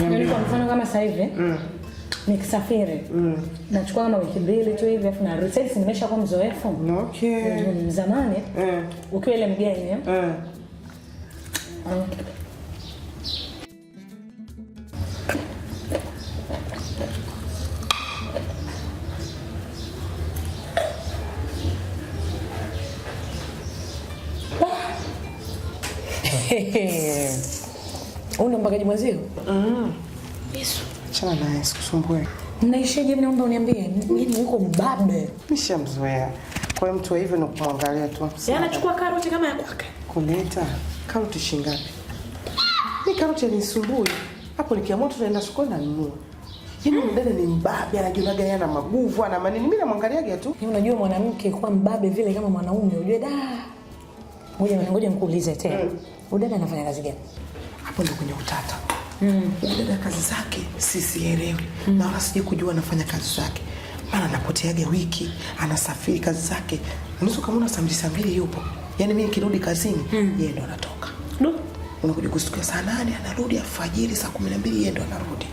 Yaani kwa mfano kama sasa hivi nikisafiri nachukua kama wiki 2 tu hivi afu narudi. Sasa nimeshakuwa mzoefu. Okay. Zamani ukiwa ile mgeni Una mpakaji mwenzio? Yesu. Achana naye, sikusumbue. Mnaishije? Naomba uniambie. Mimi yuko mbabe. Nishamzoea. Kwa hiyo mtu wa hivyo ni kumwangalia tu. Yeye anachukua karoti kama ya kwake. Kuleta karoti shilingi ngapi? Ni karoti hainisumbui. Hapo nikiamua tu naenda sokoni na nanunua. Yaani mdada ni mbabe, anajionaga yeye ana maguvu, ana manini. Mimi namwangaliaga tu. Yaani unajua mwanamke kuwa mbabe vile kama mwanaume, unajua da. Ngoja nikuulize tena. Udada anafanya kazi gani? Hapo ndio kwenye utata. Udada kazi zake sisielewi. Na wala sije kujua anafanya kazi zake. Maana anapoteaga wiki, anasafiri kazi zake. Unaweza kumuona saa 2 saa 2 yupo. Yaani mimi nikirudi kazini, yeye ndo anatoka. Unakuja kusikia saa 8 anarudi, alfajiri saa 12 yeye ndo anarudi.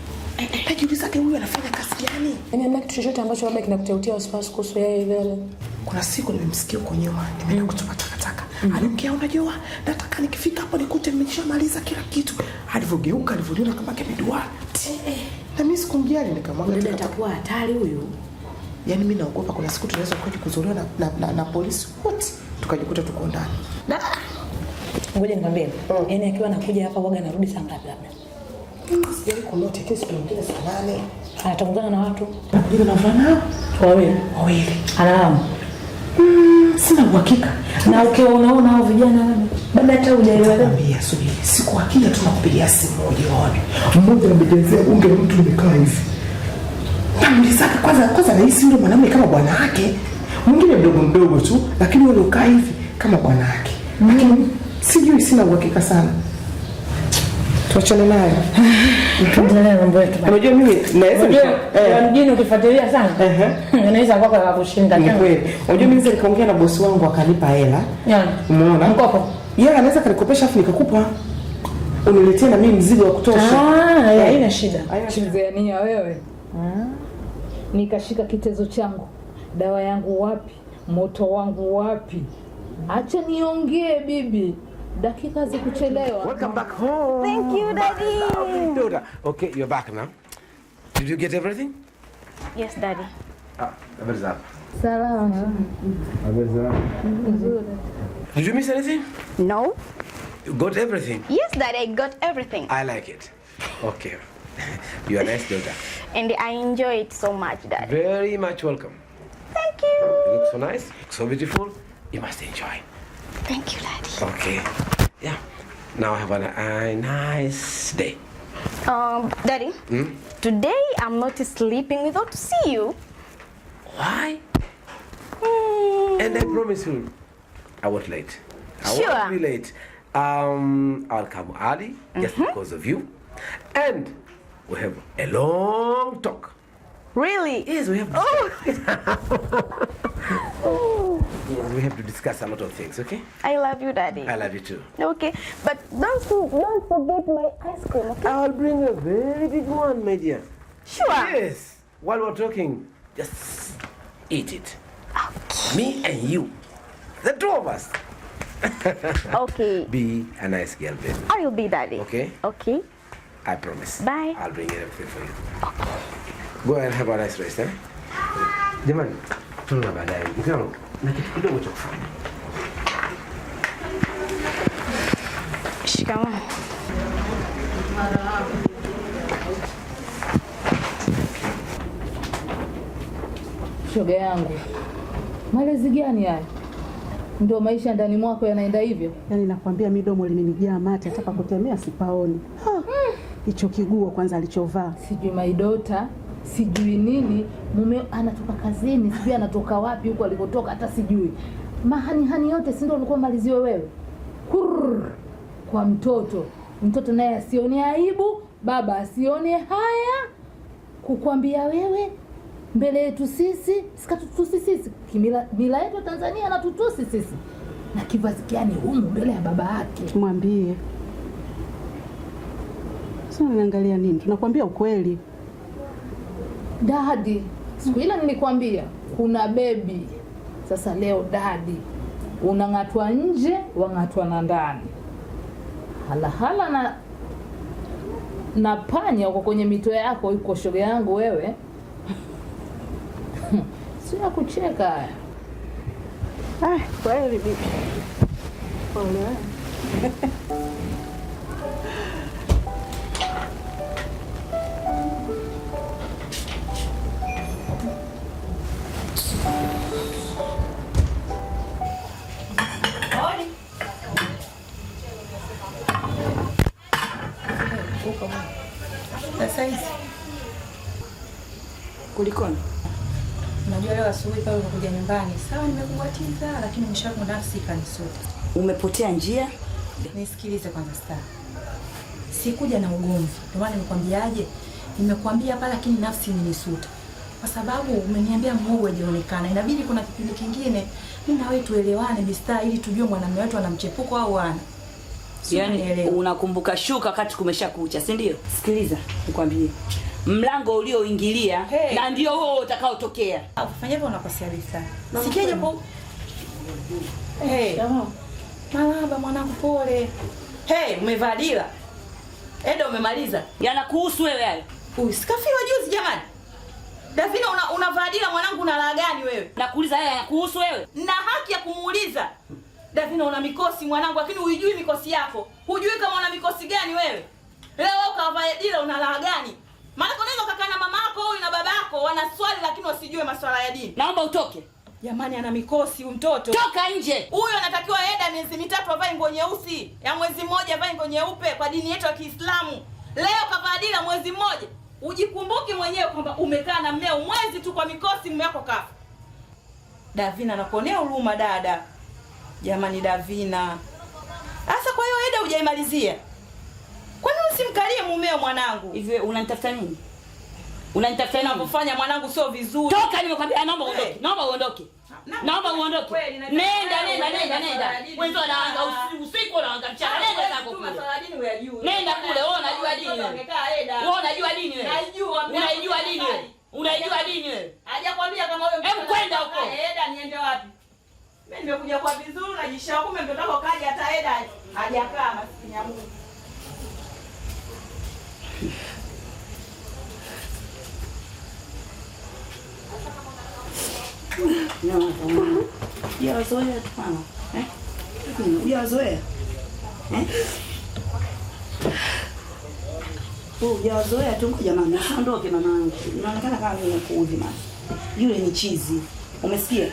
Najiuliza huyu anafanya kazi gani? Yaani hamna kitu chochote ambacho labda kinakuteutia wasiwasi kuhusu yeye vile. Kuna siku nimemsikia huko nyuma, nimeenda kutupa takataka. Alimkia, unajua, nataka nikifika hapo nikute nimeshamaliza kila kitu. Alivyogeuka, alivyoniona kama kimeduaa. Na mimi sikumjali, nikamwaga Dada takataka. atakuwa hatari huyu. Yaani mimi naogopa kuna siku tunaweza kuja kuzuiliwa na polisi wote tukajikuta tuko ndani. Da. Ngoja nikwambie. Yaani akiwa anakuja hapa huaga anarudi saa ngapi labda? Sijawahi kunoti kesi nyingine saa 8. Anatongana na watu. Anakuja na mvulana wawili. Wawili. Analala. Sina uhakika. Na ukiwa unaona hao vijana labda bado hata hujaelewa. Nakwambia subiri. Siku hakika tunakupigia simu jioni. Mmoja amejazia bunge mtu nimekaa hivi. Namuuliza kwanza nahisi yule mwanamume kama bwana yake. Mwingine mdogo mdogo tu, lakini yule ukaa hivi kama bwana yake. Lakini sijui, sina uhakika sana. Tuachane nayo. Tuendelee na mambo yetu. Unajua mimi naweza Unajua, ya mjini ukifuatilia sana, inaweza kwako ya kushinda Ni tena. kweli. Unajua mimi naweza nikaongea na bosi wangu akanipa hela. Umeona? Mkopo. Yeye anaweza kanikopesha afu nikakupa. Uniletee na mimi mzigo wa kutosha. Haina shida. Haina shida. Chizenia wewe. Nikashika kitezo changu. Dawa yangu wapi? Moto wangu wapi? Acha niongee bibi. Dakika zikuchelewa. Welcome back home. Thank you, Daddy. Lovely daughter. Okay, you're back now. Did you get everything? Yes, Daddy. Habari zako? Salama. Habari zako? Nzuri. Did you miss anything? No. You got everything? Yes, Daddy, I got everything. I like it. Okay. You are a nice daughter. And I enjoy it so much, Daddy. Very much welcome. Thank you. You look so nice, so beautiful. You must enjoy. Thank you, Daddy. Okay. Yeah. Now have a nice day. Daddy, today I'm not sleeping without to see you. Why? And I promise you, I won't late. I won't be late. I'll come early just because of you. And we have a long talk. Really? Yes, we have to Oh. Yes, we have to discuss a lot of things, okay? I love you, Daddy. I love you too. Okay, but don't forget my ice cream, okay? I'll bring a very big one, my dear. Sure. Yes. While we're talking, just eat it. Okay. Me and you. The two of us. Okay. Be a nice girl, baby. I will be, Daddy. Okay? Okay. I promise. Bye. I'll bring everything for you. Okay. Go and have a nice rest, eh? Jamani, tuna baadaye. Mke wangu, na kitu kidogo cha kufanya. Shikamoo. Shoga yangu, malezi gani haya? Ndio maisha ndani mwako yanaenda hivyo? Yaani nakwambia midomo limenijaa mate, hata pa kutemea sipaoni. Hicho kiguo kwanza alichovaa. Sijui my daughter, sijui nini, mume anatoka kazini, sijui anatoka wapi huko alikotoka hata sijui. Mahanihani yote si ndio ulikuwa maliziwe wewe? Kurr, kwa mtoto. Mtoto naye asione aibu, baba asione haya kukwambia wewe mbele yetu sisi, sikatutusi sisi. Kimila, mila yetu Tanzania anatutusi sisi. Na kivazi gani humu mbele ya baba yake? Mwambie. Si Sasa unaniangalia nini? Tunakwambia ukweli. Dadi, siku ile nilikwambia kuna bebi. Sasa leo dadi, unang'atwa nje, wang'atwa na ndani. Halahala na panya uko kwenye mito yako, yuko shoga yangu wewe. Sio ya kucheka haya. Ah, kweli bibi. Pole. Sasa hizi Kulikoni? Unajua leo asubuhi pale ulipokuja nyumbani, sawa nimekubatiza lakini mwisho wako nafsi ikanisuta. Umepotea njia? Nisikilize kwanza Star. Sikuja na ugomvi. Ndio maana nimekwambiaje? Nimekuambia hapa lakini nafsi imenisuta. Kwa sababu umeniambia muogo hajaonekana. Inabidi kuna kipindi kingine mimi na wewe tuelewane Bi Star ili tujue mwanamume wetu ana mchepuko au hana. Yaani unakumbuka shuka wakati kumesha kucha, si ndio? Sikiliza, nikwambie. Mlango ulioingilia Hey. na ndio huo utakaotokea. Ukifanya hivyo unakosea Bi Star. Sikia japo. Hey. Marahaba mwanangu, pole. Hey, umevaa dira. Eda umemaliza. Yanakuhusu wewe hayo. Uy, sikafiwa juzi jamani. Davina unavaa dira mwanangu, una raha gani wewe? Nakuuliza haya yanakuhusu wewe? Na haki ya kumuuliza. Davina una mikosi mwanangu, lakini huijui mikosi yako. Hujui kama una mikosi gani wewe. Leo wewe ukavaa dira una raha gani? Maana unaweza ukakaa na mamako huyu na babako wana swali lakini wasijue maswala ya dini. Naomba utoke. Jamani ana mikosi huyu mtoto. Toka nje. Huyo anatakiwa eda miezi mitatu avae nguo nyeusi, ya mwezi mmoja avae nguo nyeupe kwa dini yetu ya Kiislamu. Leo kavaa dira mwezi mmoja. Ujikumbuki mwenyewe kwamba umekaa na mmeo mwezi tu kwa mikosi mume wako kafa. Davina nakuonea huruma dada. Jamani Davina. Sasa kwa hiyo eda hujaimalizia. Kwani usimkalie mumeo mwanangu? Hivi unanitafuta nini? Unanitafuta nini? Unavyofanya mwanangu sio vizuri. Toka nimekwambia, naomba uondoke. Naomba uondoke. Naomba uondoke. Nenda nenda nenda nenda. Wenzao wanaanza usiku wanaanza mchana. Nenda zako kule. Nenda kule, wewe unajua dini wewe. Wewe unajua dini wewe. Naijua. Unaijua dini wewe. Unaijua dini wewe. Hajakwambia kama wewe. Hebu kwenda huko. Eda niende wapi? Mimi nimekuja kwa vizuri najishauri kumbe mtoto wako kaja hata Eda hajakaa maskini ya Mungu. Hujawazoea tu mama. Eh? Hujawazoea? Eh? Hujawazoea tu ngoja mama, usiondoke mamangu. Inaonekana kama vile nakuudhi mama. Yule ni chizi. Umesikia?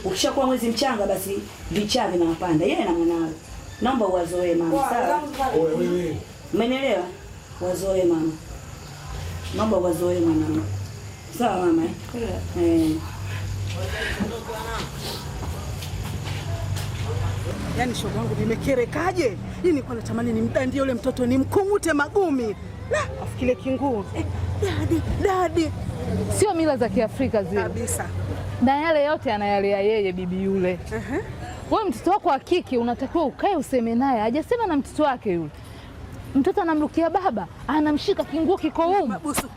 Ukishakuwa mwezi mchanga basi vichaa vinawapanda yeye na mwanawe. Naomba uwazoee mama, sawa? Umenielewa? Wazoee mama. Naomba uwazoee mwanangu. Sawa mama eh? Eh. Yaani shoga yangu nimekerekaje? Hii nilikuwa natamani nimdandie yule mtoto nimkungute magumi. La, afu kile kinguo. Dadi, dadi. Sio mila za Kiafrika zile. Kabisa. Na yale yote anayalea yeye bibi yule. Wewe mtoto wako wa kike unatakiwa ukae useme naye. Hajasema na mtoto wake yule. Mtoto anamrukia baba, anamshika kinguo kiko humu. Mabusu.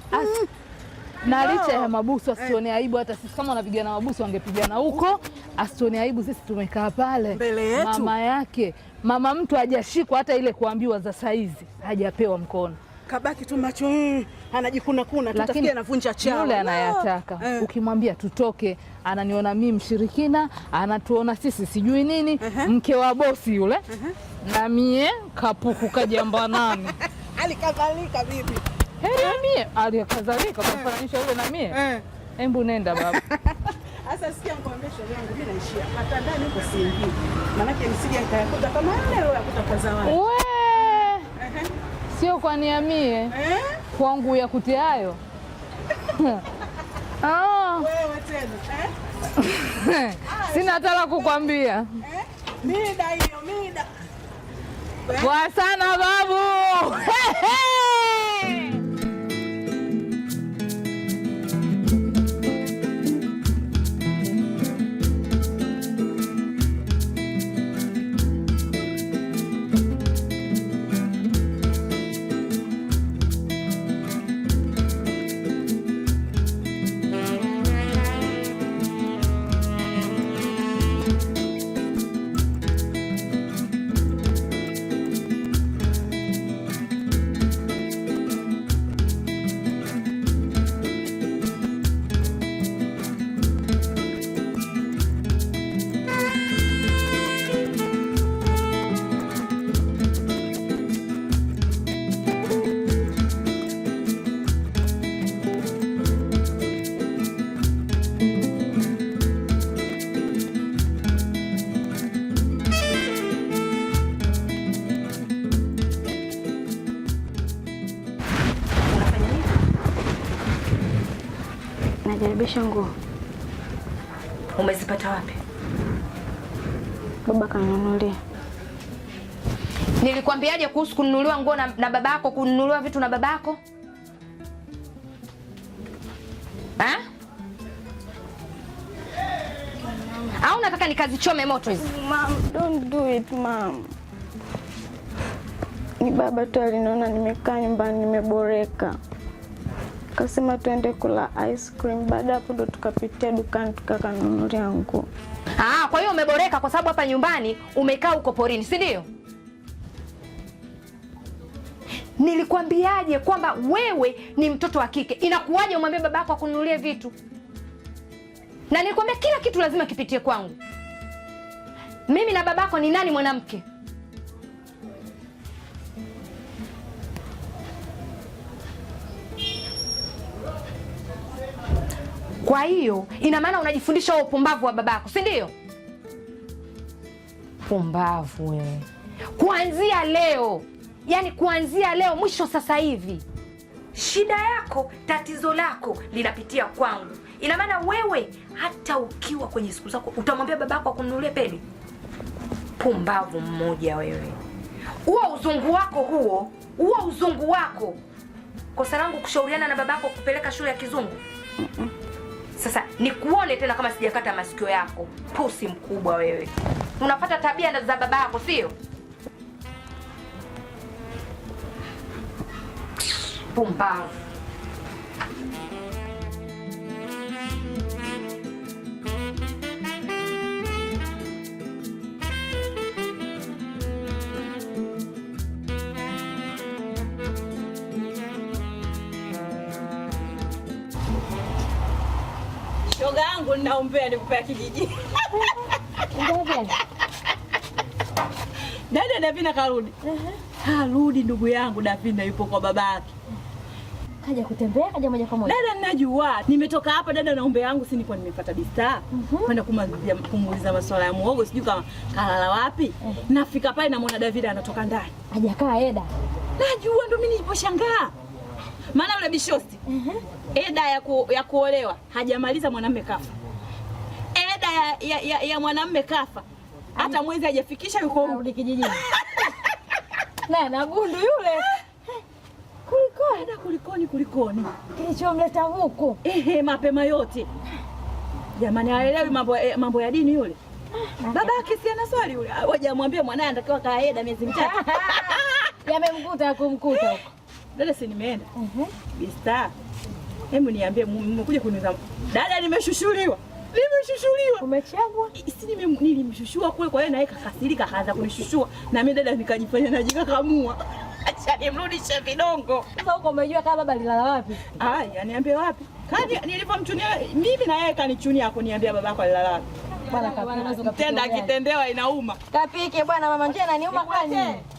Na licha ya mabusu asione aibu, hata sisi kama wanapigana mabusu wangepigana huko, asione aibu, sisi tumekaa pale mbele yetu. Mama yake, mama mtu hajashikwa hata ile kuambiwa za saizi, hajapewa mkono. Kabaki tu macho anajikuna kuna tu tafikia anavunja chawa. Yule anayataka. Ukimwambia tutoke, ananiona mimi mshirikina, anatuona sisi sijui nini, mke wa bosi yule. Na mie kapuku kajambanani. Alikadhalika bibi. Heri mie alikadhalika kumfananisha yule na mie. Embu nenda baba. Sasa sikia nikwambie shoga yangu, mimi naishia hata ndani huko siingii. Manake nisije nikayakuta kama yale aliyoyakuta kwa Zawadi. We! Sio kwa niamie. Kwangu ya kuti hayo. Wewe tena, eh? Sina hata la kukwambia. Mida hiyo, mida. Kwa sana babu. Najaribisha nguo. Umezipata wapi? Baba kanunulia. Nilikwambiaje kuhusu kununuliwa nguo na babako, kununuliwa vitu na babako? Ha? Au nataka nikazichome moto hizi? Mom, don't do it, mom. Ni baba tu aliniona nimekaa nyumbani nimeboreka. Kasema tuende kula ice cream. Baada hapo ndo tukapitia dukani tukakanunulia nguo. Ah, kwa hiyo umeboreka kwa sababu hapa nyumbani umekaa huko porini, si ndio? Nilikwambiaje kwamba wewe ni mtoto wa kike? Inakuwaje umwambie babako akununulie vitu? Na nilikwambia kila kitu lazima kipitie kwangu. Mimi na babako ni nani mwanamke? Kwa hiyo ina maana unajifundisha huo upumbavu wa babako, si ndio? Pumbavu wewe. Kuanzia leo, yani kuanzia leo mwisho sasa hivi, shida yako, tatizo lako linapitia kwangu. Ina maana wewe hata ukiwa kwenye siku zako utamwambia babako akununulie pedi? Pumbavu mmoja wewe. Huo uzungu wako huo, huo uzungu wako. Kosa langu kushauriana na babako kupeleka shule ya kizungu? Sasa nikuone tena kama sijakata masikio yako. Pusi mkubwa wewe. Unapata tabia za babako, sio? Pumbavu. Shoga yangu ninaombea nikupea kijiji. Dada Davina karudi. Karudi ndugu yangu Davina yupo kwa babake. Kaja kutembea, kaja moja kwa moja. Dada ninajua, nimetoka hapa dada na ombe yangu si nilikuwa nimefuata Bista. Kwenda kumuuliza masuala ya muogo sijui kama kalala wapi. Nafika pale namuona Davida anatoka ndani. Hajakaa Eda. Najua ndo mimi niliposhangaa. Maana yule bishosti Eda ya kuolewa hajamaliza mwanamume kafa. Eda ya mwanamume kafa. Hata mwezi hajafikisha yuko rudi kijijini. Na gundu yule. Kulikoni? Dada kulikoni kulikoni? Kilichomleta huku. Ehe, mapema yote. Jamani haelewi mambo ya dini yule. Babake si ana swali yule. Hajamwambia mwanae anatakiwa kaa Eda miezi mitatu. Yamemkuta kumkuta huko. Dada si nimeenda. Bista. Hebu niambie mmekuja kuniuliza. Dada nimeshushuliwa. Nimeshushuliwa. Umechagwa? Si nilimshushua kule kwa yeye naye kakasirika akaanza kunishushua na mimi dada nikajifanya najikakamua. Acha nimrudishe vidongo. Sasa huko umejua kama baba alilala wapi? Ah, niambie wapi? Kani nilipomchunia mimi na yeye kanichunia akuniambia babako alilala wapi. Bwana kapika. Tenda akitendewa inauma. Kapike bwana mama njia inaniuma kwani?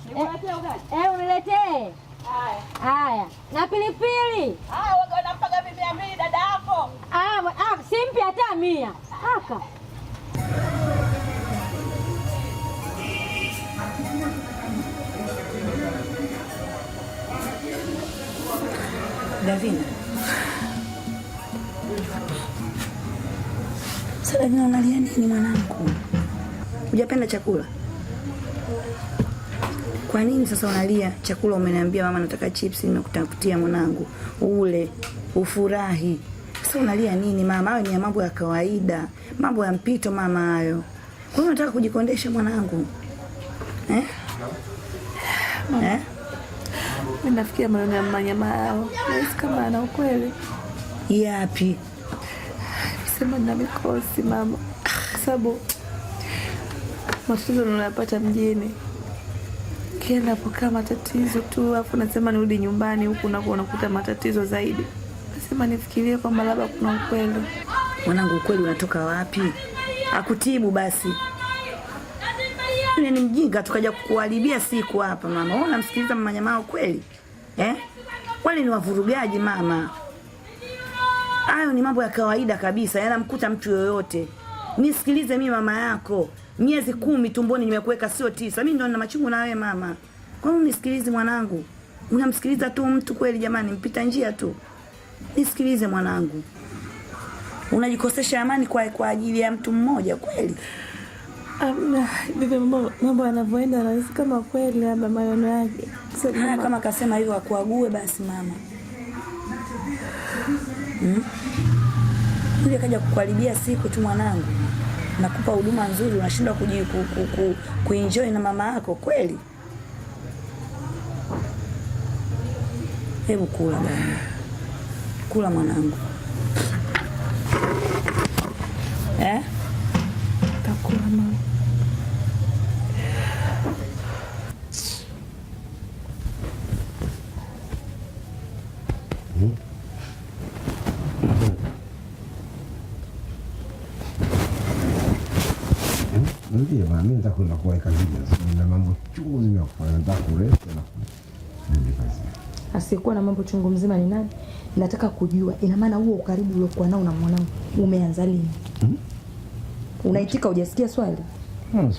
Nikuletee ugali. Uniletee. Haya. Haya. Na pilipili. Ah, wewe unampaga 200 dada yako. Simpi hata 100. Aka. Davina. Sasa Davina unalia nini mwanangu? Hujapenda chakula? Kwa nini sasa unalia chakula? Umeniambia mama nataka chips, nimekutafutia mwanangu ule ufurahi. Sasa unalia nini mama? Hayo ni mambo ya kawaida, mambo ya mpito mama hayo. Kwa nini unataka kujikondesha mwanangu? Eh? Eh? Mimi nafikiria maneno ya manyama yao. Nahisi kama ana ukweli. Yapi? Sema nina mikosi mama. Kwa sababu matatizo ninayopata mjini, kila ninapokaa matatizo tu, afu nasema nirudi nyumbani huku nako unakuta matatizo zaidi. Nasema nifikirie kwamba labda kuna ukweli. Mwanangu, ukweli unatoka wapi? Akutibu basi. Yule ni mjinga tukaja kukuharibia siku hapa mama. Wewe unamsikiliza mama nyamao kweli? Eh? Wale ni wavurugaji mama. Hayo ni mambo ya kawaida kabisa, yanamkuta mtu yoyote. Nisikilize mimi mama yako. Miezi 10 tumboni nimekuweka, sio 9. Mimi ndo nina machungu na wewe mama. Kwa nini unisikilize mwanangu? Unamsikiliza tu mtu kweli jamani, mpita njia tu. Nisikilize mwanangu. Unajikosesha amani kwa ajili ya mtu mmoja kweli? Amna, bibi, mambo yanavyoenda nahisi kama kweli labda maneno yake. Haya, kama kasema hivyo akuague basi mama. Yule kaja kukuharibia siku tu mwanangu. Nakupa huduma nzuri unashindwa kuenjoy na mama yako kweli? Hebu kula bwana. Kula mwanangu. Eh? Takula mama. Ndiyo, mimi nataka kwenda kuwahi kazini. Nina mambo chungu mzima ya kufanya. Nataka kurest na kurudi kazini. Asiyekuwa na mambo chungu mzima ni nani? Nataka kujua, ina maana huo ukaribu uliokuwa nao na mwanangu umeanza lini? Unaitika hujasikia swali?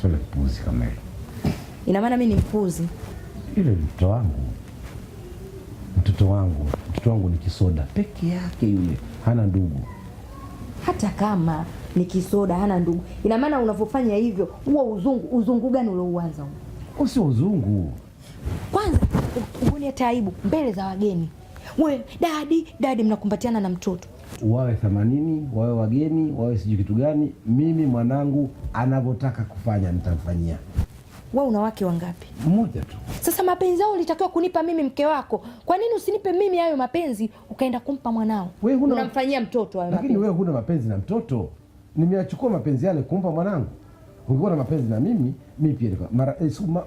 Swali kipuzi kama hilo. Ina maana mimi ni mpuzi? Yule mtoto wangu. Mtoto wangu ni kisoda peke yake yule, hana ndugu. Hata kama ni kisoda hana ndugu, ina maana unavyofanya hivyo huo uzungu gani uliouanza huo? Sio uzungu. Kwanza uone hata aibu mbele za wageni. Wewe dadi mnakumbatiana na mtoto. Wawe 80, wawe wageni, wawe sijui kitu gani, mimi mwanangu anavyotaka kufanya nitamfanyia. Wewe una wake wangapi? Mmoja tu. Sasa mapenzi yao ulitakiwa kunipa mimi mke wako. Kwa nini usinipe mimi hayo mapenzi ukaenda kumpa mwanao? Wewe huna, unamfanyia mtoto hayo mapenzi. Lakini wewe huna mapenzi na mtoto. Nimeachukua mapenzi yale kumpa mwanangu. Ungekuwa na mapenzi na mimi, mimi pia nilikuwa mara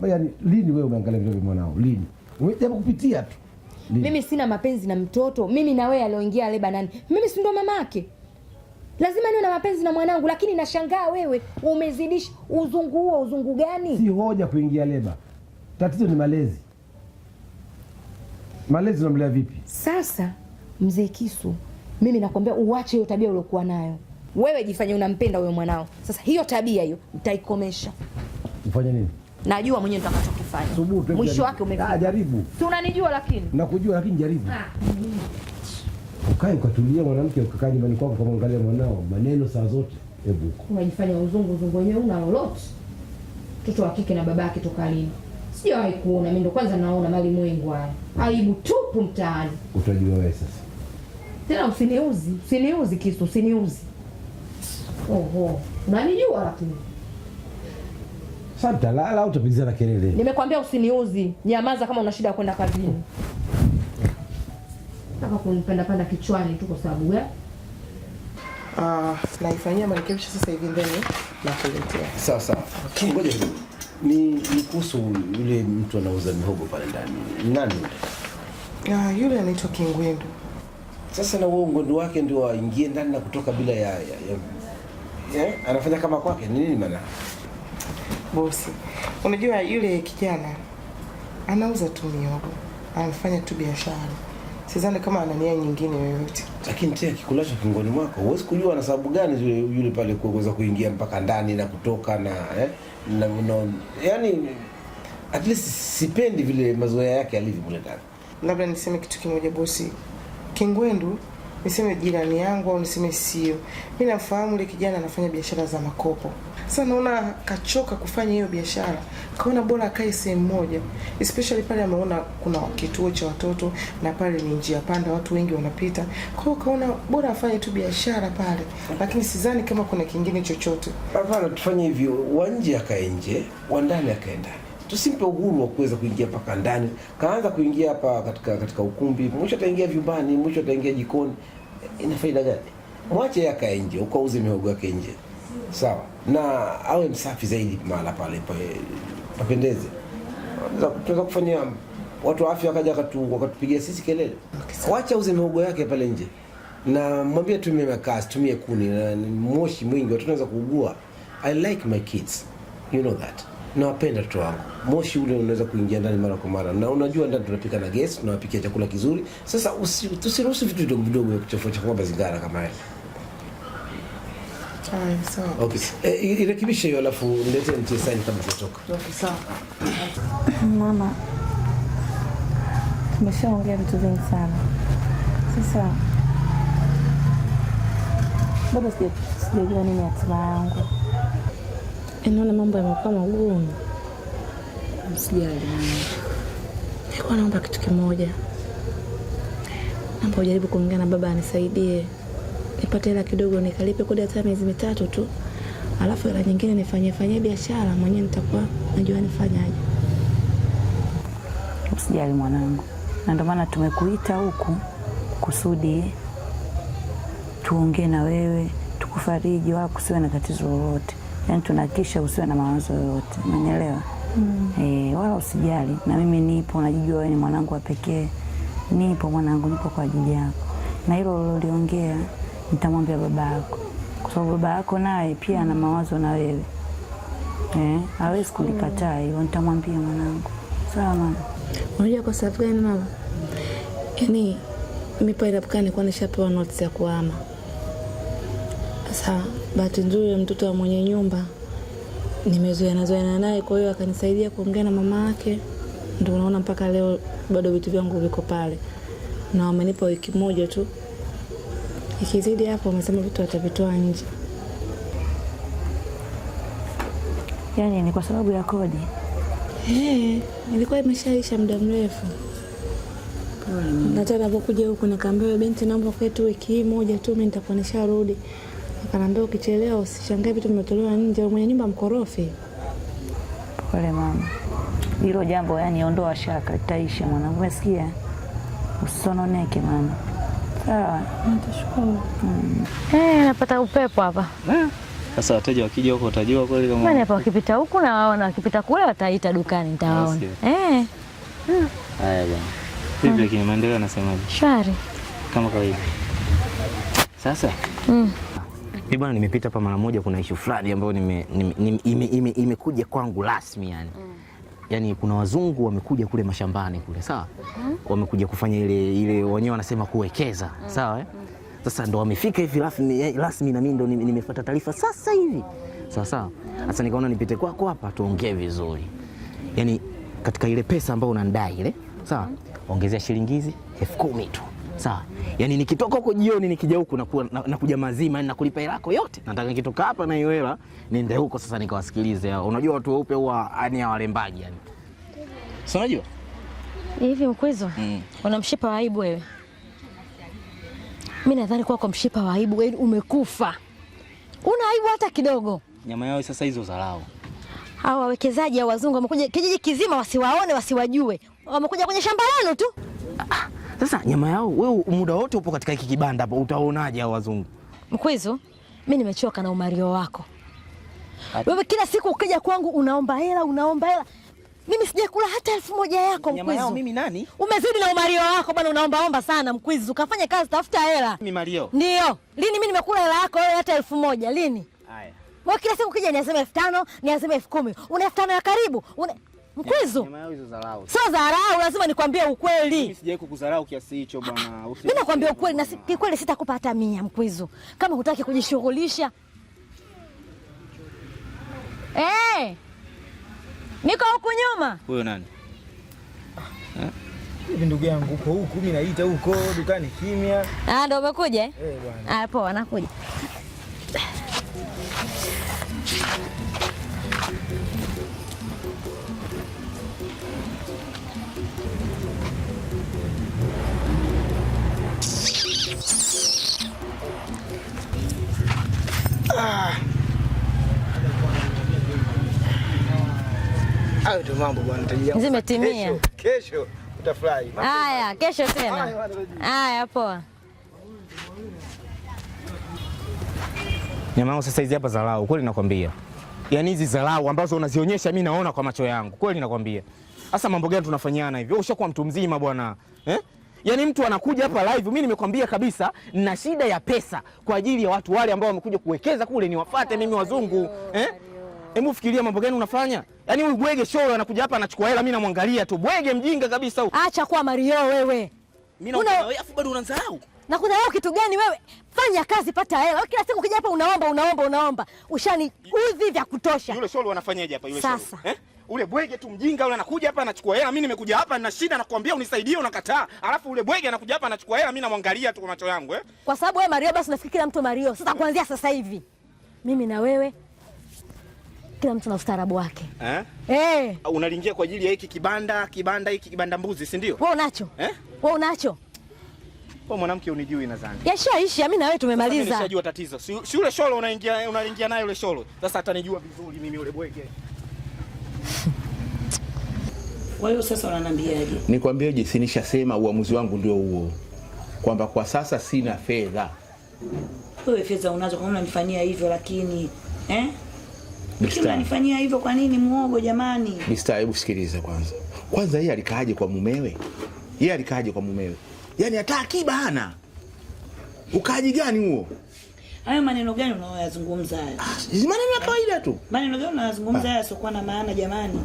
yaani lini wewe umeangalia vile mwanao? Lini? Umejaribu kupitia tu. Lini? Mimi sina mapenzi na mtoto. Mimi na wewe alioingia leba nani? Mimi si ndo mama yake. Lazima niwe na mapenzi na mwanangu, lakini nashangaa wewe umezidisha uzungu huo. Uzungu gani? Si hoja kuingia leba. Tatizo ni malezi. Malezi unamlea vipi? Sasa mzee Kisu, mimi nakwambia uache hiyo tabia uliokuwa nayo. Wewe jifanye unampenda huyo mwanao. Sasa hiyo tabia hiyo nitaikomesha. Ufanye nini? Najua mwenyewe nitakachokifanya. Subutu, mwisho wake umefika. Jaribu. Si unanijua lakini? Nakujua lakini jaribu. Ukae ukatulia mwanamke, ukakaa nyumbani kwako kumwangalia mwanao maneno saa zote. Hebu huko. Unajifanya uzungu wenyewe una lolote. Mtoto wa kike na babake toka lini? Sijawahi kuona, mimi ndo kwanza naona mali mwengu haya. Aibu tupu mtaani. Utajua wewe sasa. Tena usiniuzi, usiniuzi Kisu, usiniuzi. Oho, unanijua lakini. Sasa talala au utapigizana kelele? Nimekwambia usiniuzi. Nyamaza kama una shida ya kwenda kazini. Nataka kunipanda panda kichwani tu kwa sababu ya naifanyia marekebisho sasa hivi ndani na kuletea. Sawa sawa. Okay. Ngoja kidogo. Ni kuhusu yule mtu anauza mihogo pale ndani. Nani yule? Yule anaitwa Kingwendu. Sasa na huo ngwendu wake ndio aingie ndani na kutoka bila ya anafanya kama kwake. Ni nini maana? Bosi, unajua yule kijana anauza tu mihogo, anafanya tu biashara. Sidhani kama ana nia nyingine yoyote. Lakini tena kikulacho kingoni mwako, huwezi kujua na sababu gani yule pale kuweza kuingia mpaka ndani na kutoka na na yani at least sipendi vile mazoea yake alivyo kule ndani. Labda niseme kitu kimoja bosi. Kingwendu niseme jirani yangu au niseme sio. Mimi nafahamu yule kijana anafanya biashara za makopo. Sasa naona kachoka kufanya hiyo biashara. Kaona bora akae sehemu moja. Especially pale ameona kuna kituo cha watoto na pale ni njia panda, watu wengi wanapita. Kwa hiyo kaona bora afanye tu biashara pale. Lakini sidhani kama kuna kingine chochote. Hapana, tufanye hivyo, wa nje akae nje, wa ndani akae ndani. Tusimpe uhuru wa kuweza kuingia mpaka ndani. Kaanza kuingia hapa katika ukumbi, mwisho ataingia vyumbani, mwisho ataingia jikoni. Ina faida gani? Mwache yeye akae nje, ukauze mihogo yake nje. Sawa. Na awe msafi zaidi mahala pale papendeze. Tunaweza kufanyia watu wa afya wakaja wakatupigia sisi kelele. Wacha auze mihogo yake pale nje. Na mwambie tumie makaa, tumie kuni na moshi mwingi watu wanaweza kuugua. I like my kids. You know that. Nawapenda watoto wangu. Moshi ule unaweza kuingia ndani mara kwa mara. Na unajua ndani tunapika na gesi, tunawapikia chakula kizuri. Sasa tusiruhusu vitu vidogo vidogo vya kuchafua chafua mazingira kama haya. Sawa. Okay. Irekebishe hiyo alafu niletee nitie saini kabla sijatoka. Okay, sawa. Mama, tumeshaongea vitu vingi sana. Sasa Bado sijajua nini hatima yangu. Naona mambo yamekuwa magumu. Msijali mwanangu. Nilikuwa naomba kitu kimoja, naomba ujaribu kuongea na baba anisaidie nipate hela kidogo nikalipe kodi hata miezi 3 tu, alafu hela nyingine nifanyie fanyie biashara mwenyewe, nitakuwa najua nifanyaje. Usijali mwanangu, na ndio maana tumekuita huku kusudi tuongee na wewe, tukufariji, wala kusiwe na tatizo lolote. Yaani tunahakikisha usiwe na mawazo yoyote, umenielewa? Wala usijali, na mimi nipo, najijua wewe ni mwanangu wa pekee. Nipo mwanangu, nipo kwa ajili yako, na hilo uliloliongea nitamwambia baba yako, kwa sababu baba yako naye pia ana mawazo na wewe. Hawezi kulikataa hilo, nitamwambia mwanangu. Sawa mama? Unajua kwa sababu gani mama? Yaani mimi pale napokaa nilikuwa nishapewa notice ya kuhama. Sasa bahati nzuri mtoto wa mwenye nyumba nimezoeana zoeana naye, kwa hiyo akanisaidia kuongea na mama yake, ndio unaona mpaka leo bado vitu vyangu viko pale, na wamenipa wiki moja tu, ikizidi hapo wamesema vitu watavitoa nje. Yaani ni kwa sababu ya kodi? Ilikuwa imeshaisha muda mrefu. Na tena nilipokuja huku nikaambiwa, binti, naomba kwetu wiki hii moja tu, mimi nitakuwa nisharudi. Akaniambia ukichelewa usishangae vitu vimetolewa nje, mwenye nyumba mkorofi. Pole mama, hilo jambo yani ondoa shaka, litaisha mwanangu, umesikia? Usisononeke mama, sawa? Nitashukuru. Napata upepo hapa. Sasa wateja wakija huko utajua kweli kama Maana hapa wakipita huku na waona, wakipita kule wataita dukani nitawaona. Haya bwana. Vipi lakini maendeleo yanasemaje? Shwari. Kama kawaida. Sasa mimi bwana nimepita hapa mara moja, kuna issue fulani ambayo imekuja kwangu rasmi yani. Yaani kuna wazungu wamekuja kule mashambani kule, sawa? Wamekuja kufanya ile wenyewe wanasema kuwekeza, sawa eh? Sasa ndo wamefika hivi rasmi na mimi ndo nimefuata taarifa sasa hivi. Sawa sawa. Sasa nikaona nipite kwako hapa tuongee vizuri. Yaani katika ile pesa ambayo unanidai ile, sawa? Ongezea shilingi hizi 10,000 tu. Sawa. Yaani nikitoka huko jioni nikija huku nakuja mazima, yani nakulipa hela yako yote. Nataka nikitoka hapa na hiyo hela niende huko sasa nikawasikilize hao. Unajua watu weupe huwa yani hawalembaji yani. Si unajua? Hivi Mkwizu, una mshipa wa aibu wewe? Mimi nadhani kwa mshipa wa aibu wewe umekufa. Una aibu hata kidogo? Nyama yao sasa hizo dharau. Hao wawekezaji au wazungu wamekuja kijiji kizima wasiwaone wasiwajue. Wamekuja kwenye shamba lenu tu. Sasa nyama yao wewe muda wote upo katika hiki kibanda hapo, utaonaje hao wazungu? Mkwizu, mimi nimechoka na umario wako. Wewe kila siku ukija kwangu unaomba hela, unaomba hela. Mimi sijakula hata 1,000 yako Mkwizu. Nyama yao mimi nani? Umezidi na umario wako bwana, unaomba omba sana Mkwizu. Kafanya kazi, tafuta hela. Mimi Mario. Ndio. Lini mimi nimekula hela yako wewe hata 1,000? Lini? Haya. Wewe kila siku ukija niasema 5,000, niasema 10,000. Una 5,000 ya karibu. Mkwizu. Nyama yao hizo dharau. Sio dharau, lazima nikwambie ukweli. Mimi sijawahi kukudharau kiasi hicho bwana. Mimi nakwambia ukweli na kikweli sitakupa hata 100 Mkwizu. Kama hutaki kujishughulisha. Niko huku nyuma. Huyo nani? Hivi ndugu yangu uko huku, mimi naita huko dukani kimya. Ndio umekuja eh? Bwana. Poa, nakuja. Hayo ndio mambo bwana, tajiri. Zimetimia. Kesho utafurahi. Haya, kesho tena. Haya, poa. Nyama yao sasa hizi hapa dharau, kweli nakwambia. Yaani hizi dharau ambazo unazionyesha mimi naona kwa macho yangu, kweli nakwambia. Sasa mambo gani tunafanyana hivi? Wewe ushakuwa mtu mzima bwana. Yaani mtu anakuja hapa live, mimi nimekwambia kabisa nina shida ya pesa kwa ajili ya watu wale ambao wamekuja kuwekeza kule, niwafuate mimi wazungu. Hebu fikiria mambo gani unafanya? Yaani huyu bwege show anakuja hapa anachukua hela, mimi namwangalia tu. Bwege mjinga kabisa huyu. Acha kuwa Mario wewe. Mimi naona wewe afu bado unanidharau. Na kuna leo kitu gani wewe? Fanya kazi, pata hela. Kila siku ukija hapa unaomba unaomba unaomba. Ushaniudhi vya kutosha. Yule show wanafanyaje hapa yule show? Sasa. Ule bwege tu mjinga ule anakuja hapa anachukua hela, mimi nimekuja hapa nina shida nakwambia unisaidie unakataa. Alafu ule bwege anakuja hapa anachukua hela, mimi namwangalia tu kwa macho yangu eh. Kwa sababu wewe Mario, basi nafikiri kila mtu Mario. Sasa kuanzia sasa hivi mimi na wewe kila mtu na ustaarabu wake. Eh? Eh. Unalingia kwa ajili ya hiki kibanda hiki kibanda mbuzi, si ndio? Wewe unacho? Eh? Wewe unacho? Wewe mwanamke unijui nadhani. Yashaisha, mimi na wewe tumemaliza. Mimi nishajua tatizo. Si yule sholo unaingia naye yule sholo. Sasa atanijua vizuri mimi yule bwege. Kwa hiyo sasa unaniambiaje? Nikwambieje, si nishasema uamuzi wangu ndio huo. Kwamba kwa sasa sina fedha. Wewe fedha unazo, kwa nini unanifanyia hivyo lakini? Eh? Unanifanyia hivyo kwa nini muogo jamani? Mr. hebu sikiliza kwanza. Kwanza yeye alikaaje kwa mumewe? Yeye alikaaje kwa mumewe? Yaani hata akiba hana. Ukaaji gani huo? Hayo maneno gani unayoyazungumza hayo? Maneno ya kawaida tu. Maneno gani unayozungumza hayo yasiokuwa na maana jamani?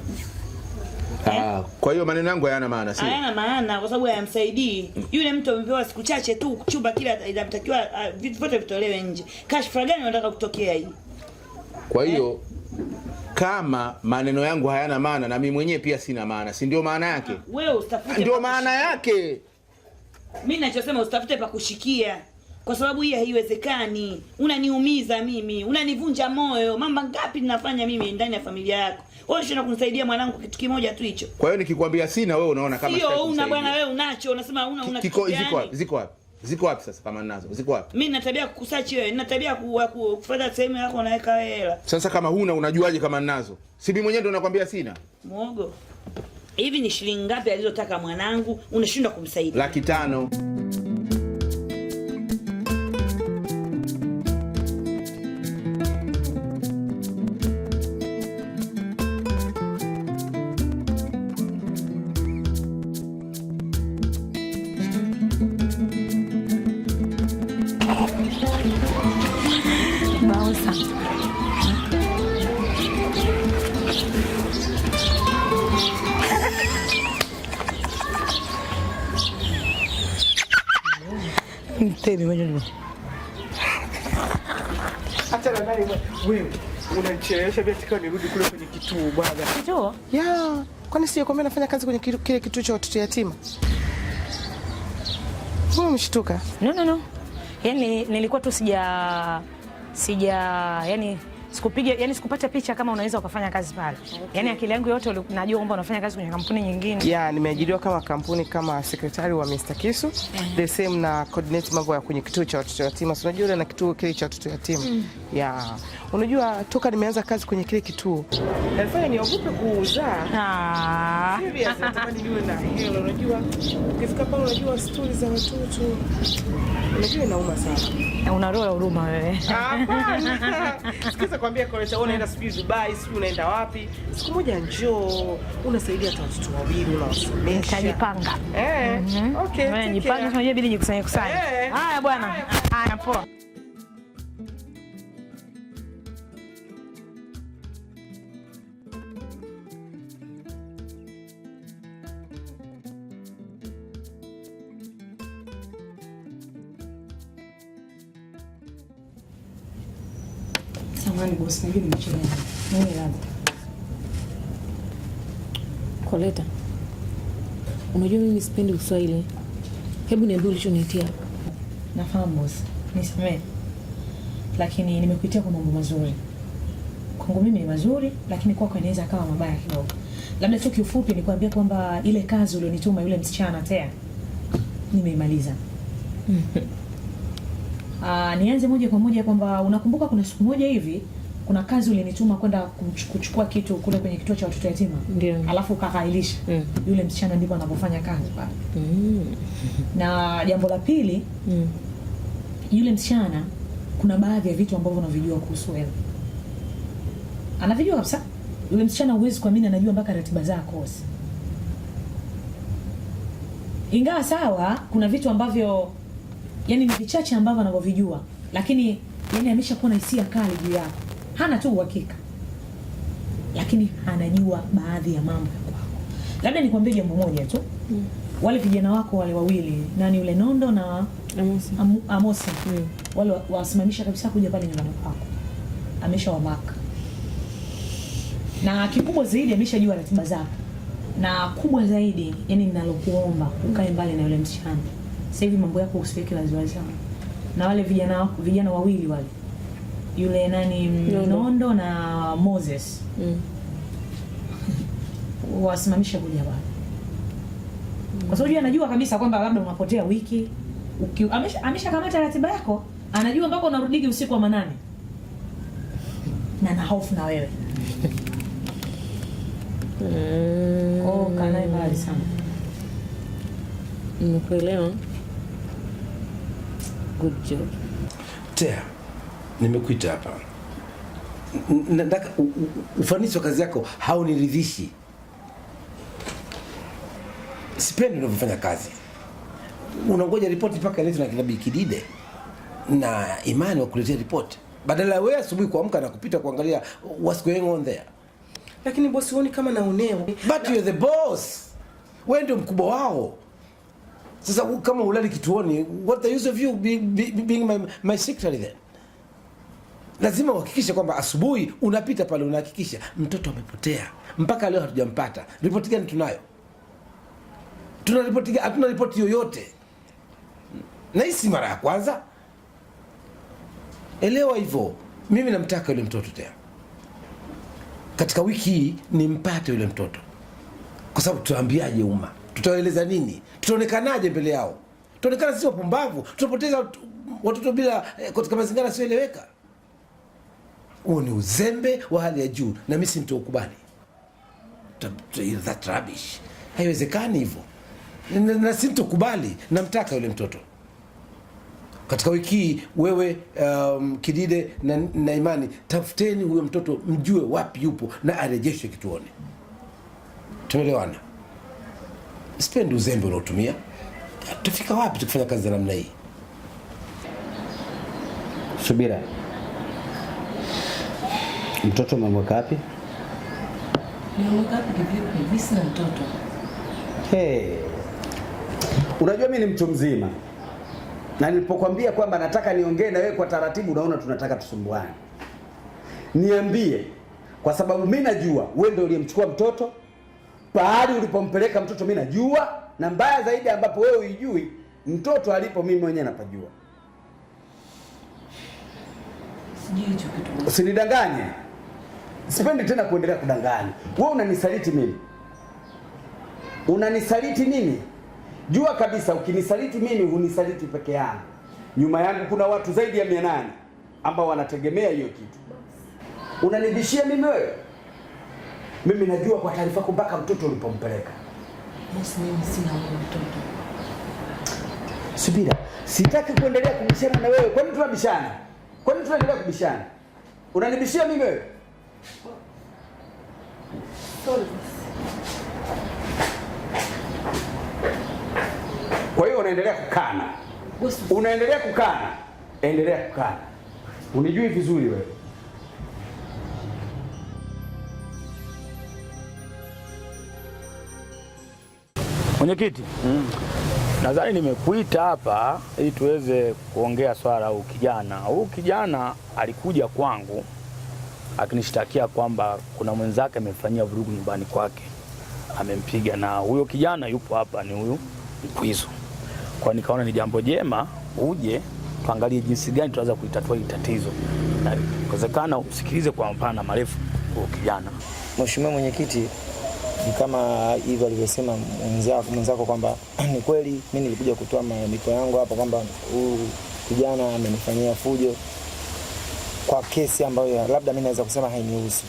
Kwa hiyo maneno yangu hayana maana, sio? Hayana maana kwa sababu hayamsaidii. Yule mtu amepewa siku chache tu chumba kile inatakiwa vitu vyote vitolewe nje. Kashfa gani unataka kutokea hii? Kwa hiyo kama maneno yangu hayana maana na mimi mwenyewe pia sina maana, si ndio maana yake? Wewe usitafute. Ndio maana yake. Mimi ninachosema usitafute pa kushikia. Kwa sababu hii haiwezekani. Unaniumiza mimi, unanivunja moyo. Mambo ngapi ninafanya mimi ndani ya familia yako? Wewe unashindwa kunisaidia mwanangu kitu kimoja tu hicho. Kwa hiyo nikikwambia sina wewe unaona kama sio una bwana, wewe unacho, unasema una kitu gani? Ziko wapi? Ziko wapi? Ziko wapi sasa kama ninazo? Ziko wapi? Mimi nina tabia kukusachi wewe, nina tabia kufuata sehemu yako unaweka wewe hela. Sasa kama huna unajuaje kama ninazo? Si mimi mwenyewe ndo nakwambia sina. Muogo. Hivi ni shilingi ngapi alizotaka mwanangu unashindwa kumsaidia? 500,000. Wewe unanichelewesha bila tikao nirudi kule kwenye kituo bwana. Kituo? Ya, kwani sio kwamba nafanya kazi kwenye kile kituo cha watoto yatima? Wewe umeshtuka? No. Yaani nilikuwa tu sija yani sikupiga, yani sikupata picha kama unaweza ukafanya kazi pale. Okay. Yani akili yangu yote najua kwamba unafanya kazi kwenye kampuni nyingine. Ya, nimeajiriwa kama kampuni kama sekretari wa Mr. Kisu. The same na coordinate mambo ya kwenye kituo cha watoto yatima. So unajua na kituo kile cha watoto yatima. Ya. Unajua toka nimeanza kazi kwenye kile kituo. Nalifanya niogope kuuzaa. Serious, natamani niwe na hela. Unajua ukifika pale unajua stories za watoto. Unajua inauma sana. Una roho ya huruma wewe. Hapana. Sikiza kwambia Koleta, wewe unaenda sijui Dubai, sijui unaenda wapi. Siku moja njoo, unasaidia hata watoto wawili unawasomesha. Nitajipanga. Okay. Wewe jipanga, unajua bidi jikusanye kusanye. Haya bwana. Haya poa. Samahani boss, najua nimechelewa. Mimi radhi. Koleta, unajua mimi sipendi Uswahili. Hebu niambie ulichoniitia. Nafahamu boss, nisamee. Lakini nimekuitia kwa mambo mazuri. Kwangu mimi ni mazuri, lakini kwako inaweza akawa mabaya kidogo. Labda tu kiufupi nikwambia kwamba ile kazi ulionituma yule msichana Tea nimeimaliza. Nianze moja kwa moja kwamba unakumbuka kuna siku moja hivi kuna kazi ulinituma kwenda kuchukua kitu kule kwenye kituo cha watoto yatima. Ndio. Alafu ukakailisha. Yule msichana ndipo anapofanya kazi pale. Na jambo la pili, yule msichana kuna baadhi ya vitu ambavyo unavijua kuhusu wewe. Anavijua kabisa. Yule msichana huwezi kuamini anajua mpaka ratiba zako. Ingawa sawa kuna vitu ambavyo yani ni vichache ambavyo anavyovijua, lakini yani ameshakuwa na hisia kali juu yako. Hana tu uhakika, lakini anajua baadhi ya mambo ya kwako. Labda nikwambie jambo moja tu. Wale vijana wako wale wawili, nani yule Nondo na Amosi, Amosi. Wale wasimamisha kabisa kuja pale nyumbani kwako. Ameshawamaka. Na kikubwa zaidi ameshajua ratiba zako. Na kubwa zaidi, yani ninalokuomba ukae mbali na yule msichana. Sasa hivi mambo yako usiweke waziwazi sana. Na wale vijana wawili wale. Yule nani, Nondo na Moses. Wasimamishe kuja pale. Kwa sababu anajua kabisa kwamba labda unapotea wiki. Ameshakamata ratiba yako, anajua mpaka unarudigi usiku wa manane. Na na hofu na wewe. Oh, kana mbali sana. Nimekuelewa. Good job. Tea, nimekuita hapa. Nataka ufanisi wa kazi yako hauniridhishi. Sipendi unavyofanya kazi. Unangoja ripoti mpaka iletwe na kina Bikidide na Imani wakuletea ripoti, badala ya wewe asubuhi kuamka na kupita kuangalia what's going on there. Lakini bosi, huoni kama naonewa? But you're the boss. Wewe ndio mkubwa wao. Sasa kama ulali kituoni, what the use of you being my secretary then? Lazima uhakikishe kwamba asubuhi unapita pale unahakikisha mtoto amepotea. Mpaka leo hatujampata. Ripoti gani tunayo? Tuna ripoti gani? Hatuna ripoti yoyote. Na hii si mara ya kwanza. Elewa hivyo. Mimi namtaka yule mtoto tena. Katika wiki hii nimpate yule mtoto. Kwa sababu tutaambiaje umma? Tutaeleza nini? Tutaonekanaje mbele yao? Tutaonekana sisi wapumbavu, tutapoteza watoto bila katika mazingira yasiyoeleweka. Huo ni uzembe wa hali ya juu na mimi sintoukubali. That rubbish. Haiwezekani hivyo. Na sintokubali, namtaka yule mtoto. Katika wiki hii wewe Kidide na Imani, tafuteni huyo mtoto, mjue wapi yupo na arejeshwe kituoni. Tumeelewana? Sipendi uzembe unaotumia. Tutafika wapi tukifanya kazi za namna hii? Subira. Mtoto umemweka wapi? Nimemweka wapi kivipi? Mimi sina mtoto. Hey. Unajua mimi ni mtu mzima. Na nilipokuambia kwamba nataka niongee na wewe kwa taratibu, unaona tunataka tusumbuane. Niambie, kwa sababu mimi najua wewe ndio uliyemchukua mtoto. Pahali ulipompeleka mtoto mimi najua, na mbaya zaidi ambapo wewe huijui, mtoto alipo mimi mwenyewe napajua. Sijui hicho kitu. Usinidanganye. Sipendi tena kuendelea kudanganya. Wewe unanisaliti mimi. Unanisaliti mimi. Jua kabisa ukinisaliti mimi hunisaliti peke yangu. Nyuma yangu kuna watu zaidi ya 800 ambao wanategemea hiyo kitu. Unanibishia mimi wewe? Mimi najua kwa taarifa yako mpaka mtoto ulipompeleka. Bosi, mimi sina huyo mtoto. Subira, sitaki kuendelea kubishana na wewe. Kwa nini tunabishana? Kwa nini tunaendelea kubishana? Unanibishia mimi wewe? Sorry. Kwa hiyo unaendelea kukana. Unaendelea kukana. Endelea kukana. Unijui vizuri wewe. Mwenyekiti, nadhani nimekuita hapa ili tuweze kuongea swala huyu kijana. Huyu kijana alikuja kwangu akinishtakia kwamba kuna mwenzake amemfanyia vurugu nyumbani kwake, amempiga, na huyo kijana yupo hapa, ni huyu Mkwizu. Kwa nikaona ni jambo jema uje tuangalie jinsi gani tunaweza kuitatua hili tatizo, na inawezekana usikilize kwa mapana marefu huyo kijana. Mheshimiwa Mwenyekiti, ni kama hivyo alivyosema mwenzako kwamba ni kweli mimi nilikuja kutoa malalamiko yangu hapa kwamba huyu kijana amenifanyia fujo kwa kesi ambayo labda mimi naweza kusema hainihusu,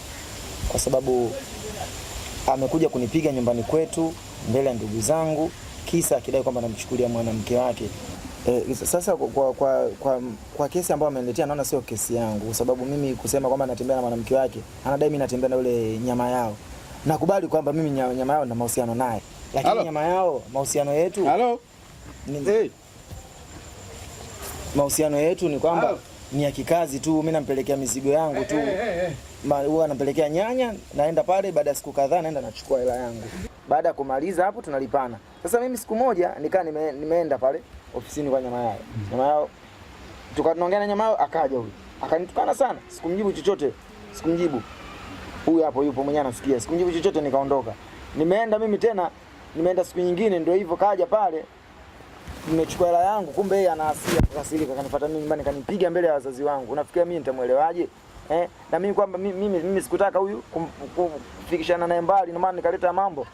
kwa sababu amekuja kunipiga nyumbani kwetu mbele ya ndugu zangu, kisa akidai kwamba namchukulia mwanamke wake. Sasa kwa kesi ambayo ameniletea naona sio kesi yangu, kwa sababu mimi kusema kwamba natembea na mwanamke wake, anadai mimi natembea na yule nyama yao. Nakubali kwamba mimi nyama yao na mahusiano naye, lakini nyama yao mahusiano yetu ni, mahusiano yetu ni kwamba ni ya kikazi tu. Mimi nampelekea mizigo yangu tu, huwa nampelekea nyanya, naenda pale, baada ya siku kadhaa naenda nachukua hela yangu. Baada ya kumaliza hapo tunalipana. Sasa mimi siku moja nikaa nimeenda pale ofisini kwa nyama yao. Nyama yao tukaongea na nyama yao, akaja huyu akanitukana sana, sikumjibu chochote, sikumjibu. Huyu hapo yupo mwenyewe anasikia. Sikumjibu chochote nikaondoka. Nimeenda mimi tena, nimeenda siku nyingine ndio hivyo kaja pale. Nimechukua hela yangu, kumbe yeye ana hasira, akakasirika, kanifuata mimi nyumbani kanipiga mbele ya wazazi wangu. Unafikiria mimi nitamuelewaje? Na mimi kwamba mimi sikutaka huyu kufikishana naye mbali, ndio maana nikaleta mambo.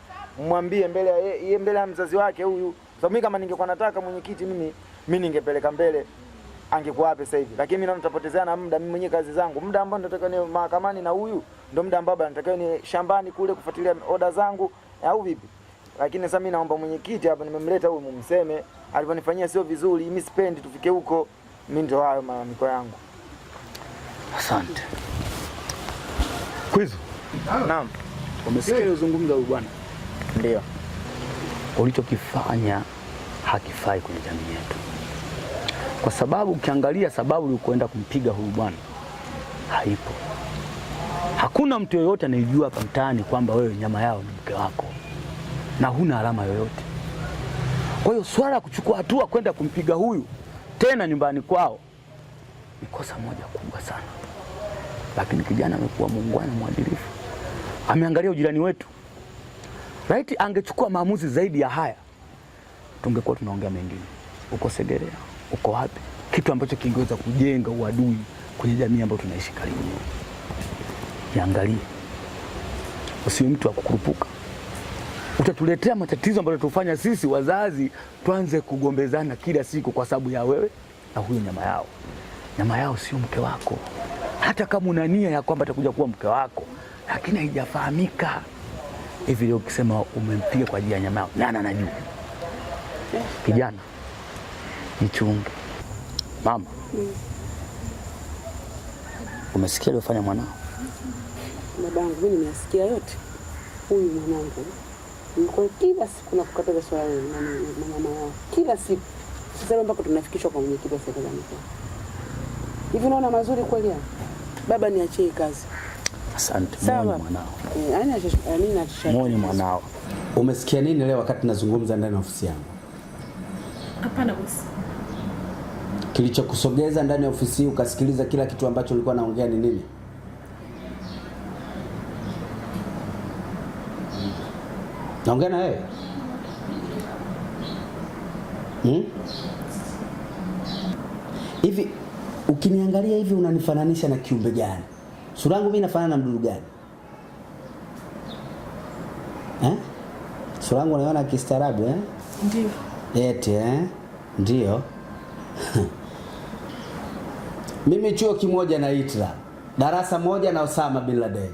Mwambie mbele ya yeye, mbele ya mzazi wake huyu. Sababu mimi kama ningekuwa nataka mwenyekiti mimi ningepeleka mbele, angekuwa wapi sasa hivi? Lakini mimi naona tutapotezeana muda, mimi mwenyewe kazi zangu. Muda ambao nataka ni mahakamani na huyu ndio muda ambao natakiwa ni shambani kule kufuatilia oda zangu au vipi? Lakini sasa mimi naomba mwenyekiti hapa, nimemleta huyu mumseme alivyonifanyia sio vizuri, mimi sipendi tufike huko. Mimi ndio hayo malalamiko yangu. Asante. Kwizu. Naam. Umesikia aliyozungumza huyu bwana? Ndio. Ulichokifanya hakifai kwenye jamii yetu. Kwa sababu ukiangalia sababu ulikoenda kumpiga huyu bwana haipo. Hakuna mtu yoyote anayejua hapa mtaani kwamba wewe nyama yao ni mke wako na huna alama yoyote. Kwa hiyo swala la kuchukua hatua kwenda kumpiga huyu tena nyumbani kwao ni kosa moja kubwa sana. Lakini kijana amekuwa muungwana, mwadilifu. Ameangalia ujirani wetu. Right, angechukua maamuzi zaidi ya haya tungekuwa tunaongea mengine. Uko Segerea, uko wapi? Kitu ambacho kingeweza kujenga uadui kwenye jamii ambayo tunaishi karibu. Jiangalie. Usiwe mtu wa kukurupuka. Utatuletea matatizo ambayo tufanya sisi wazazi tuanze kugombezana kila siku kwa sababu ya wewe na huyu nyama yao. Nyama yao sio mke wako. Hata kama una nia ya kwamba atakuja kuwa mke wako, lakini haijafahamika. Hivi leo ukisema umempiga kwa ajili ya nyama yao, nani anajua? Kijana, jichunge. Mama, umesikia aliyofanya mwanao? Babangu, mimi nimeyasikia yote. Huyu mwanangu nilikuwa kila siku nakukataza swala la mama yao. Kila siku. Sasa mpaka tunafikishwa kwa mwenyekiti wa serikali ya mtaa. Hivi unaona mazuri kweli haya? Baba, niachie kazi. Asante. Muone mwanao. Muone mwanao. Umesikia nini leo wakati nazungumza ndani ya ofisi yangu? Hapana bosi. Kilichokusogeza ndani ya ofisi ukasikiliza kila kitu ambacho ulikuwa naongea ni nini? Naongea na wewe? Hivi ukiniangalia hivi unanifananisha na kiumbe gani? Sura yangu mimi inafanana na mdudu gani? Sura yangu unaiona kistaarabu eh? Ndio. Eti eh? Ndio. Mimi chuo kimoja na Hitler, darasa moja na Osama bin Laden.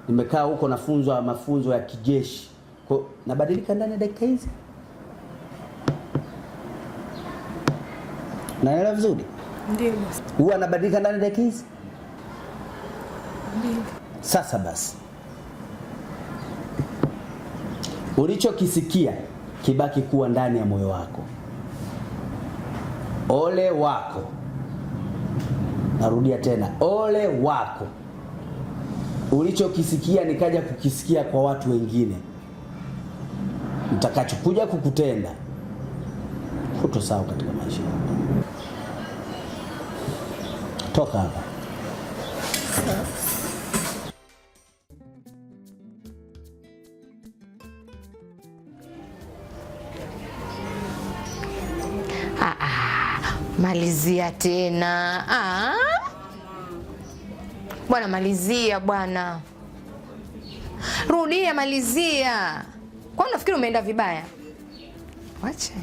Nimekaa huko nafunzwa mafunzo ya kijeshi. Kwa nabadilika ndani ya dakika hizi. Naelewa vizuri? Ndio. Huwa nabadilika ndani ya dakika hizi? Ndio. Sasa basi, ulichokisikia kibaki kuwa ndani ya moyo wako. Ole wako. Narudia tena, ole wako. Ulichokisikia nikaja kukisikia kwa watu wengine, mtakachokuja kukutenda hutosahau katika maisha yako. Toka hapa. Malizia tena. Bwana malizia bwana. Rudia malizia. Kwa unafikiri umeenda vibaya? Wacha.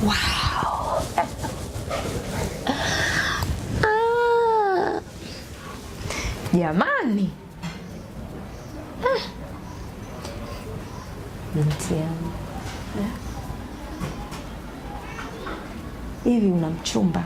Wow. Jamani. Binti yangu. Hivi una mchumba?